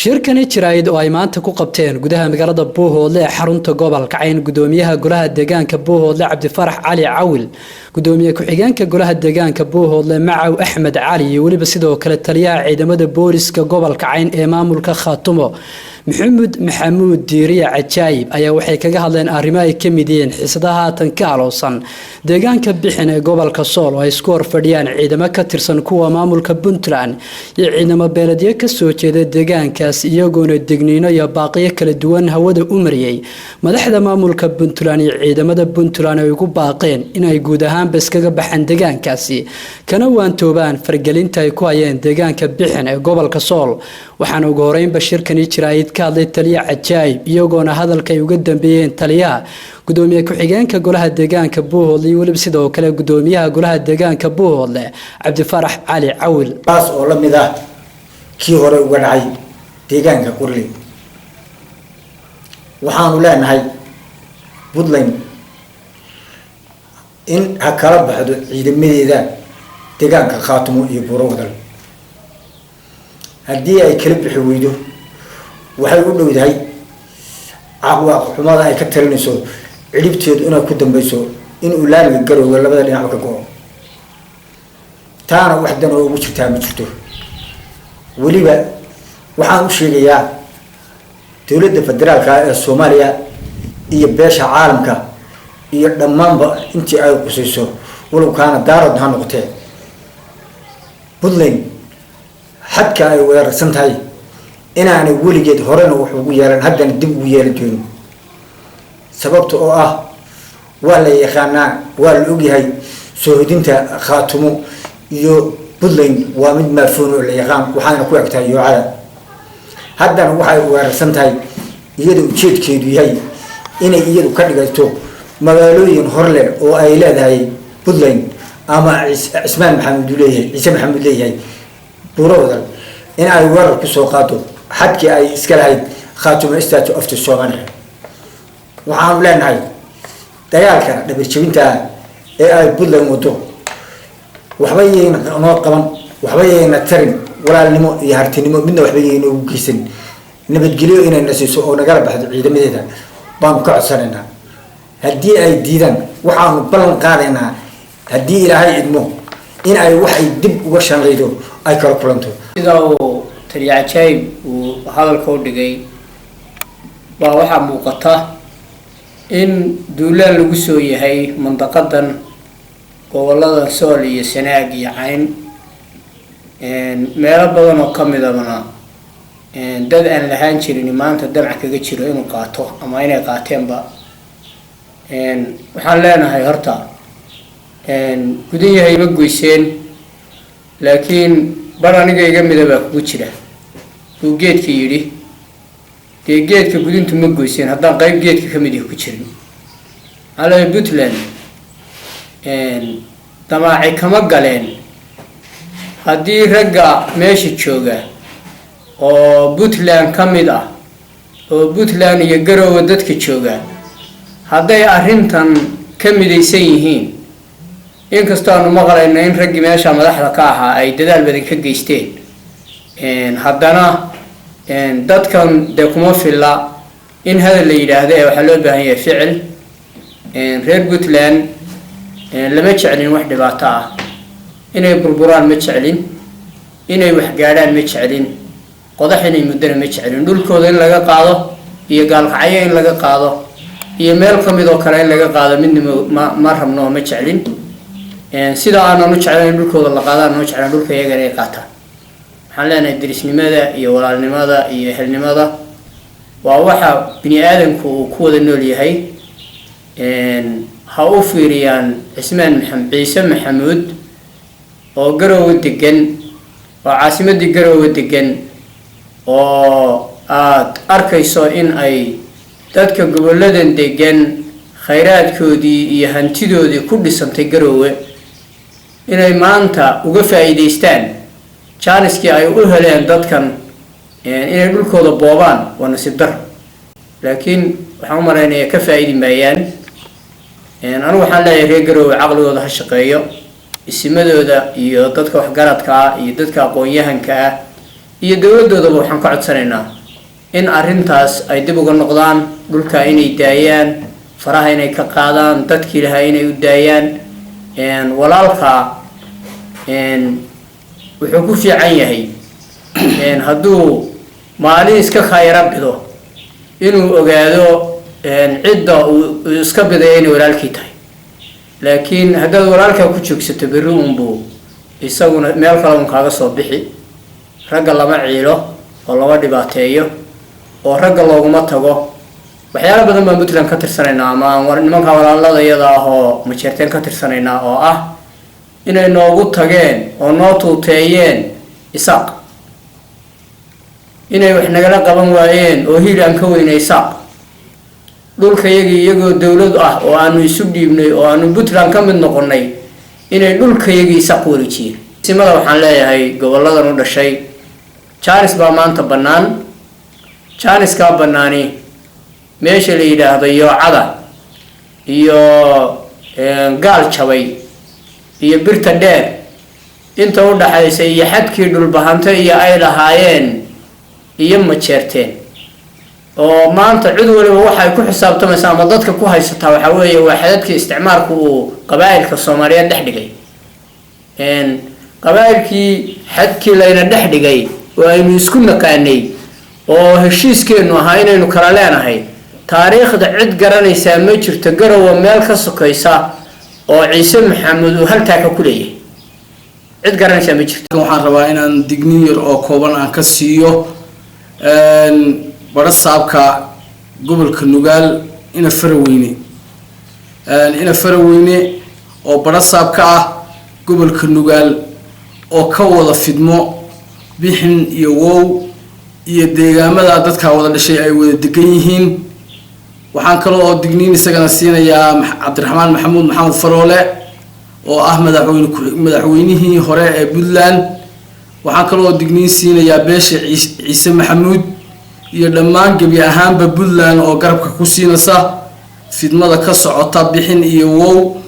Shirkani jaraa'id oo ay maanta ku qabteen gudaha magaalada Buuhoodle ee xarunta gobolka Cayn gudoomiyaha golaha deegaanka Buuhoodle Cabdifarax Cali Cawil, gudoomiye ku-xigeenka golaha deegaanka Buuhoodle Macaw Axmed Cali iyo weliba sidoo kale taliyaha ciidamada booliska gobolka Cayn ee maamulka Khaatumo Maxamuud Maxamuud Diiriye Cajaayib ayaa waxay kaga hadleen arrimo ay ka mid yihiin xiisadaha haatan ka aloosan deegaanka Bixin ee gobolka Sool oo ay isku horfadhiyaan ciidamo ka tirsan kuwa maamulka Puntland iyo ciidamo beeledyo ka soo jeeda deegaankaas, iyagoona degniino iyo baaqiyo kala duwan hawada u mariyey madaxda maamulka Puntland iyo ciidamada Puntland ay ugu baaqeen inay guud ahaanba iskaga baxaan deegaankaasi kana waantoobaan fargelinta ay ku hayeen deegaanka Bixin ee gobolka Sool. Waxaana ugu horeynba shirkani jaraa'id ka hadlay taliya Cajaayib, iyagoona hadalka ay uga dambeeyeen taliyaha, gudoomiye ku-xigeenka golaha deegaanka Buuhoodle iyo weliba sidoo kale gudoomiyaha golaha deegaanka Buuhoodle Cabdifarax Cali Cawil. Taas oo la mid ah kii hore uga dhacay deegaanka Qorley. Waxaanu leenahay Puntland in ha kala baxdo ciidamadeeda deegaanka Khaatumo iyo Buuro Wadal. Haddii ay kala bixi weydo, waxay u dhowdahay cawaaq xumada ay ka talinayso cidhibteedu inay ku dambeyso inuu laamiga Garowga labada dhinac ka go-o. Taana wax dan oo ugu jirtaa ma jirto. Weliba waxaan u sheegayaa dowladda federaalka ee Soomaaliya iyo beesha caalamka iyo dhammaanba intii ay qusayso, walow kaana daarad ha noqotee, Puntland xadka ay weerarsan tahay inaanay weligeed horena wax ugu yeelan, haddana dib ugu yeelan doonin, sababta oo ah waa la yaqaanaa, waa la ogyahay soo hodinta Khaatumo iyo Puntland waa mid maafoon oo la yaqaan, waxaana ku egtahay Yoocada. Haddana waxay weerarsan tahay iyada ujeedkeedu yahay inay iyadu ka dhigato magaalooyin horleh oo ay leedahay Puntland ama Cismaan Maxamuud uu leeyahay, Ciise Maxamuud leeyahay, Buuro Wadal, in ay weerar kusoo qaado xadkii ay iska lahayd Khaatumo State of the Somalia. Waxaanu leenahay dagaalka dhabarjebinta ee ay Puntland wado waxba yayna noo qaban, waxba yayna tarin, walaalnimo iyo hartinimo midna waxba yayna ugu geysan. Nabadgelyo inayna siiso oo nagala baxdo ciidamadeeda baanu ka codsanaynaa. Haddii ay diidaan, waxaanu ballan qaadaynaa, haddii Ilaahay idmo, in ay wax ay dib uga shanlaydo ay kala kulanto. Sida uu taliya Cajaayib uu hadalka u dhigay baa waxaa muuqata in duulaan lagu soo yahay mandaqadan, gobolada Sool iyo Sanaag iyo Cayn, meelo badan oo ka midabana dad aan lahaan jirin maanta damac kaga jiro inuu qaato ama inay qaateenba. Waxaan leenahay horta gudan yahay ma goyseen, laakiin bar aniga iga mida baa kugu jira buu geedka yidhi. Dee geedka gudintu ma goyseen haddaan qayb geedka ka mid ihi ku jirin. Maxaa leeyahay, Puntland damaaci kama galeen haddii ragga meesha jooga oo Puntland ka mid ah oo Puntland iyo Garoowe dadka jooga hadday arrintan ka midaysan yihiin. Inkastoo aanu maqlayno in raggii meesha madaxda ka ahaa ay dadaal badan ka geysteen, haddana dadkan dee kuma filla in hadal la yidhaahdo ee waxaa loo baahan yahay ficil. Reer Puntland lama jeclin wax dhibaato ah, inay burburaan ma jeclin, inay wax gaadhaan ma jeclin, qodax inay muddana ma jeclin. Dhulkooda in laga qaado iyo Gaalkacyo in laga qaado iyo meel ka mid oo kale in laga qaado midna ma rabno oo ma jeclin. Sida aanan u jeclayn in dhulkooda la qaado aanan u jeclayn dhulka iyagana ay qaataan. Waxaan leenahay derisnimada iyo walaalnimada iyo ehelnimada waa waxa bini aadamku uu ku wada nool yahay. Ha u fiiriyaan Cismaan Maxamed, Ciise Maxamuud oo Garoowe degan, oo caasimadii Garoowe degan, oo aad arkayso in ay dadka goboladan degan khayraadkoodii iyo hantidoodii ku dhisantay Garoowe, inay maanta uga faa'iidaystaan jaaniskii ay u heleen dadkan inay dhulkooda boobaan waa nasiib dar. Laakiin waxaan u malaynayaa ka faa'idi maayaan. Anigu waxaan leeyahay reer Garoowe caqligooda ha shaqeeyo, isimadooda iyo dadka waxgaradka ah iyo dadka aqoon-yahanka ah. Iyo dowladoodaba waxaan ka codsanaynaa in arrintaas ay dib uga noqdaan, dhulka inay daayaan, faraha inay ka qaadaan, dadkii lahaa inay u daayaan. Walaalka wuxuu ku fiican yahay hadduu maalin iska khayra bido inuu ogaado cidda uu iska bidaya inay walaalkii tahay. Laakiin haddaad walaalkaa ku joogsato, berri unbuu isaguna meel kale un kaaga soo bixi. Ragga lama ciilo oo lama dhibaateeyo oo ragga looguma tago. Waxyaalo badan baan Puntland ka tirsanaynaa ama aan nimanka walaalada iyada ah oo Majeerteen ka tirsanaynaa, oo ah inay noogu tageen oo noo tuuteeyeen Isaaq, inay wax nagala qaban waayeen oo hiil aan ka weynay Isaaq, dhulkayagii iyagoo dowlad ah oo aanu isu dhiibnay oo aanu Puntland ka mid noqonnay inay dhulkayagii Isaaq ku wareejiyeen. Simada waxaan leeyahay gobolladan u dhashay, jaanis baa maanta bannaan. Jaaniskaa bannaani meesha la yidhaahdo Yoocada iyo Gaal Jabay iyo Birta Dheer inta u dhaxaysa iyo xadkii Dhulbahante iyo ay lahaayeen iyo Majeerteen, oo maanta cid waliba waxay ku xisaabtamaysaa ama dadka ku haysataa waxaa weeye waa xadadkii isticmaalku uu qabaa'ilka Soomaaliyeed dhex dhigay. Qabaa'ilkii xadkii layna dhex dhigay oo aynu isku naqaanay oo heshiiskeennu ahaa inaynu kala leenahay, taariikhda cid garanaysaa ma jirto. Garowa meel ka sokaysa oo Ciise Maxamuud uu haltaaka ku leeyahay cid garanaysaa ma jirto. Waxaan rabaa inaan digniin yar oo kooban aan ka siiyo badhasaabka gobolka Nugaal, Ina Faraweyne. Ina Faraweyne oo badhasaab ka ah gobolka Nugaal oo ka wada fidmo Bixin iyo Wow iyo deegaamada dadkaa wada dhashay ay wada degan yihiin. Waxaan kale oo digniin isagana siinayaa Cabdiraxmaan Maxamuud Maxamed Faroole oo ah madaxweyne madaxweynihii hore ee Puntland. Waxaan kale oo digniin siinayaa beesha Ciise Maxamuud iyo dhammaan gebi ahaanba Puntland oo garabka ku siinaysa fidmada ka socota Bixin iyo Wow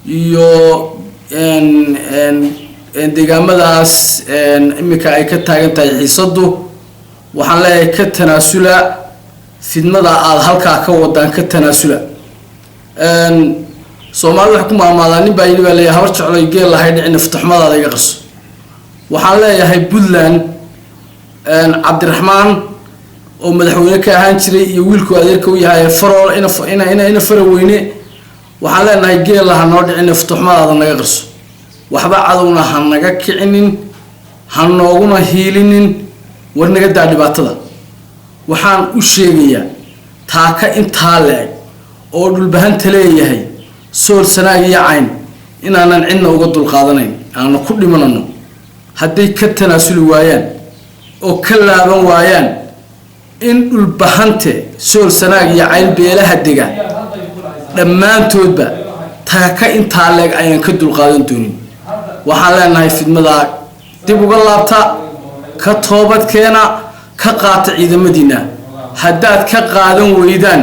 iyo deegaamadaas iminka ay ka taagan tahay xiisadu. Waxaan leeyahay, ka tanaasula fidmada aada halkaa ka wadaan, ka tanaasula. Soomaalida waxay ku maamaadaa, nin baa yidhi baa leeyahay, "Habar jecloy, geel lahay dhicina, futaxmadaada iga qarso." Waxaan leeyahay Puntland, Cabdiraxmaan oo madaxweyne ka ahaan jiray iyo wiilku adeerka u yahay Farool, ina Faraweyne, waxaan leenahay, geella ha noo dhicina, futuxmadaada naga qarso. Waxba cadowna ha naga kicinin, ha nooguna hiilinin. War naga daa dhibaatada. Waxaan u sheegayaa taaka intaa la-eg oo Dhulbahanta leeyahay Sool, Sanaag iyo Cayn inaanan cidna uga dulqaadanayn, aanu ku dhimanano hadday ka tanaasuli waayaan oo ka laaban waayaan in Dhulbahante Sool, Sanaag iyo Cayn beelaha dega dhammaantoodba taaka intaa leeg ayaan ka dulqaadan doonin. Waxaan leenahay, fidmadaa dib uga laabta, ka toobadkeena, ka qaata ciidamadiina. Haddaad ka qaadan weydaan,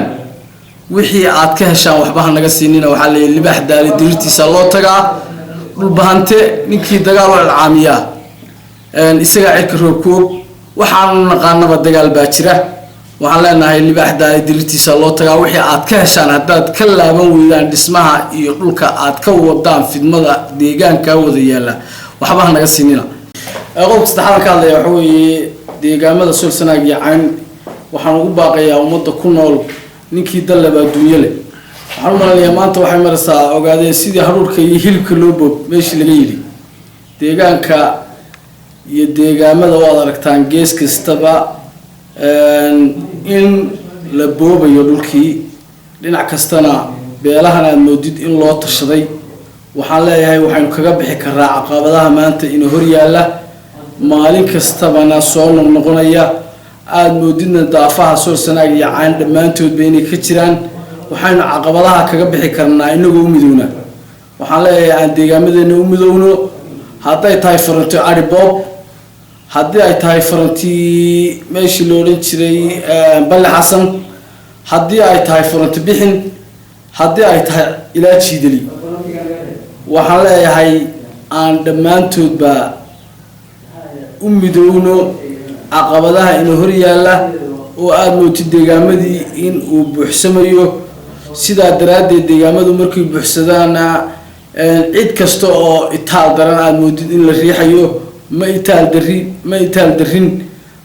wixii aad ka heshaan waxba ha naga siinina. Waxaa leeyahy, libaax daali dirirtiisa loo tagaa. Dhulbahante ninkii dagaal oo ilcaamiyaa isagaa cirka roobkoog. Waxaanu naqaanaba dagaal baa jira. Waxaan leenahay, libaax daali dirirtiisa loo tagaa. Wixii aad ka heshaan haddaad ka laaban weydaan dhismaha iyo dhulka aad ka wadaan fidmada deegaankaa wada yaalla, waxba ha naga siinina. Qodobka saddexaad ka hadlaya waxa weeye deegaamada Sool, Sanaag iyo Cayn. Waxaan ugu baaqayaa ummadda ku nool, ninkii dalleba adduunyo leh. Waxaan u malanayaa maanta waxay maraysaa ogaadeen sidii haruurka iyo hilibka loo boob meeshii laga yidhi. Deegaanka iyo deegaamada waad aragtaan, gees kastaba in la boobayo dhulkii, dhinac kastana beelahan aada moodid in loo tashaday. Waxaan leeyahay, waxaynu kaga bixi karaa caqabadaha maanta ina hor yaalla, maalin kastabana soo noqnoqonaya, aada moodidna daafaha Sool, Sanaag iyo Cayn dhammaantoodba inay ka jiraan, waxaynu caqabadaha kaga bixi karnaa inagoo u midowna. Waxaan leeyahay, aan deegaamadeena u midowno. Hadday tahay faranti ariboob, haddii ay tahay faranti meeshii la odhan jiray Balle Xasan, haddii ay tahay faranti Bixin, haddii ay tahay ilaa Jiidali, waxaan leeyahay aan dhammaantoodba u midowno. Caqabadaha ina hor yaalla oo aada mootid deegaamadii in uu buuxsamayo, sidaa daraaddeed deegaamadu markay buuxsadaana cid kasta oo itaal daran aada moodid in la riixayo. Ma itaal dari, ma itaal darin,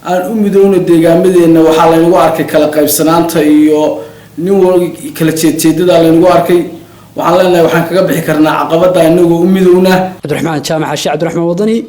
aan u midowna deegaamadeenna. Waxaa laynagu arkay kala qaybsanaanta iyo nin wal kala jeedjeedada laynagu arkay. Waxaan leenahay, waxaan kaga bixi karnaa caqabada inagoo u midowna. Cabdiraxmaan Jaamac Xashi, Cabdiraxmaan Wadani.